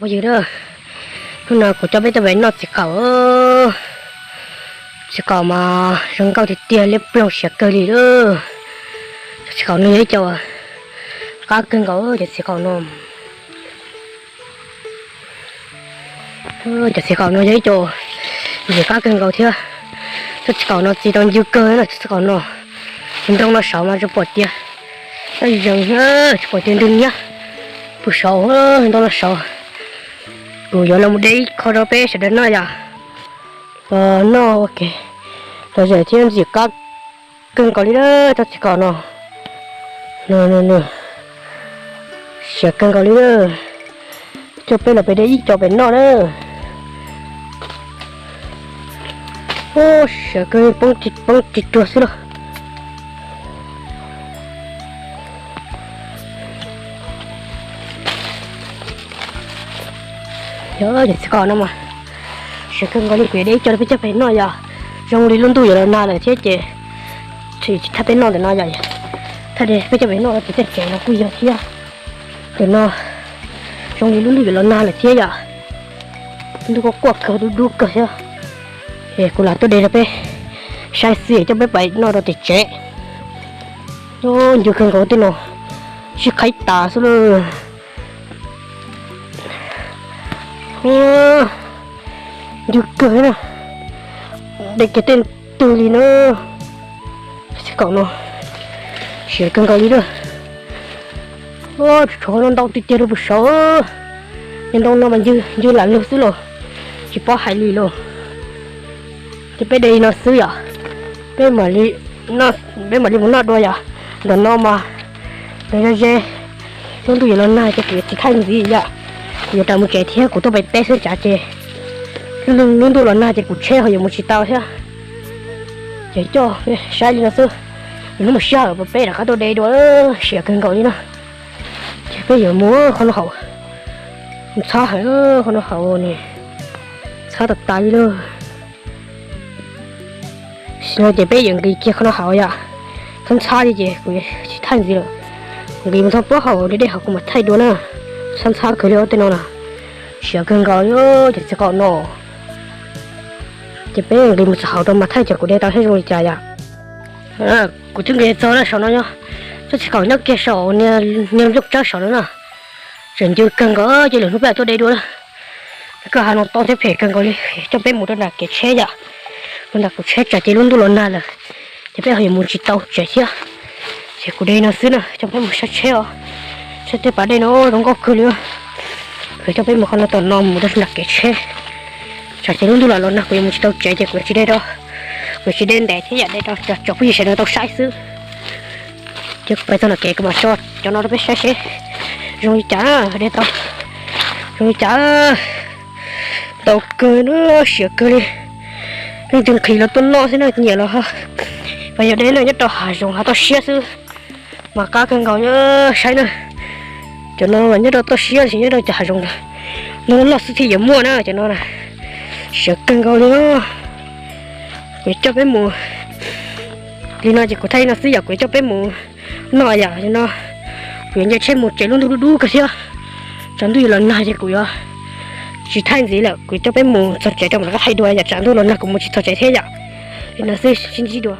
Yog, hnub no kuv coj peb tuaj pem noj txiv qaum. Txiv qaum mas zoo nkauj tiag tiag, liab ploog siav kawg li lawm. Cov txiv qaum no yog ib co qab kawg nkaus, cov txiv qaum no. Cov txiv qaum no yog ib co ntxim qab kawg nkaus thiab. Cov txiv qaum no txi tau ncw kawg no, cov txiv qaum no. Ntoo no saud mas tsis pom tias, zees, tsis pom tias ntug nyiab puag saud, ntoo no saud. Kuv yuav los mus de ib qho rau peb sawv daws noj yom. Noj ua ke los zem thiab ntxim qab kawg nkaus li lawm cov txiv qaum no. Siav kawg nkaus li lawm. Coj peb los pem de ib co pem noj na. Siav kawg, poob tsis cuag xwb los. Yog cov txiv qaum no mas siav kawg nkaus li, kuv yuav de ib co rau peb coj pem noj yom. Zoo li lub ntuj yuav los nag lawm thiab ces tsis thaj peb noj ntawm no yom. Thaj de peb coj pem noj rau tim tej tsev no kuj yog thiab. Ntawm no zoo li lub ntuj yuav los nag lawm thiab yom. Ntuj kuj quaj kawg, dub dub kawg thiab. Es kuv lam tuaj de rau peb saib xwb, coj peb pais noj rau tim tsev. Ncw kawg nkaus tej no, sib qhaib tas xwb lawm. Ncw kawg na, de kiag tej twg li na. Txiv qaum no siav kawg nkaus li lawm. Tshuav no ntau tiag tiag rau puag saud. Cov ntoo no mas ncw lam lug xwb los, tsis paub hais li los. Ces peb de no xwb yom, peb mam li mus noj dua yom. Ntawm no mas nws ze ze, lub ntuj yuav los nag ces kuv yuav tsis thaij ntxiv yom. Kuv yuav rais mus tsev thiab, kuv tuaj pem teb xwb tsam ces lub ntuj los nag ces kuv tsheb ho yuav mus tsis tau thiab. Ces coj saib li no xwb, hnub mus sij hawm peb rov qab tuaj de dua, siav kawg nkaus li no. Ces peb yuav mus qhov no haus, mus txhab heev qhov no haus ne, txhab tas tas li lawm. Sim no ces peb yuav nqis kiag qhov no haus yom, txhob ntxhab li ces kuv tsis thaij ntxiv lawm. Nqis mus txog plaub hau deb deb hauv kuv mam thaij dua na. Txhob ntxhab kawg li os tej no na, siav kawg nkaus li cov txiv qaum no. Ces peb nqis mus txog hauv rau mas thaij cov kuv de tau thiab zoo li cas yom. Kuv twb nqis txog lawm, saum no nyob, cov txiv qaum nyob kiag saum niag nplooj tsawb saum no na. Tseem ncw kawg nkaus, ces lwm hnub peb tuaj de dua. Koj hav no to thiab phem kawg nkaus li, coj peb mus rau nram kev tsheb yom. Mus nram kuv tsheb tsam ces lub ntuj los nag lawm, ces peb ho yuav mus tsis tau tsev thiab. Ces kuv de no xwb na, coj peb mus saib tsheb os. Saib tej pas dej no zoo nkauj kawg li. Kuv coj peb mus qhov no tom no mus rau nram kev tsheb, tsam ces lub ntuj los los nag kuv yuav mus tsis tau tsev ces kuv yuav tsis de rau, kuv yuav tsis de ntev thiab yom, de rau tsom phooj ywg sawv daws tau saib xwb. Ces kuv pais txog nram kev kuv mam tso cov no rau peb saib seb zoo li cas, de tau zoo li cas. Ntau kawg na, siav kawg li. Leej twg nqhis los tuaj noj xwb na, nyiam los ho. Mas yog de no nyob rau hav zoov hav toj siab xwb mas qab kawg nkaus, saib na. Cov no mas nyob rau toj siab los sis nyob rau cov hav zoov ntawd, no loj xwb thiaj yuav muaj na cov no na. Siav kawg nkaus li os. Kuv coj peb mus li no ces kuv thaij li no xwb yom, kuv coj peb mus noj yom. Li no kuv yuav nce tsheb mus tsev, lub ntuj dub dub kawg thiab, tsam ntuj yuav los nag ces kuv yuav tsis thaij ntxiv lawm. Kuv coj peb mus txog tsev rau mam rov qab thaij dua yom, tsam ntuj los nag kuv mus tsis txog tsev thiab yom. Li no xwb, sib ntsib dua.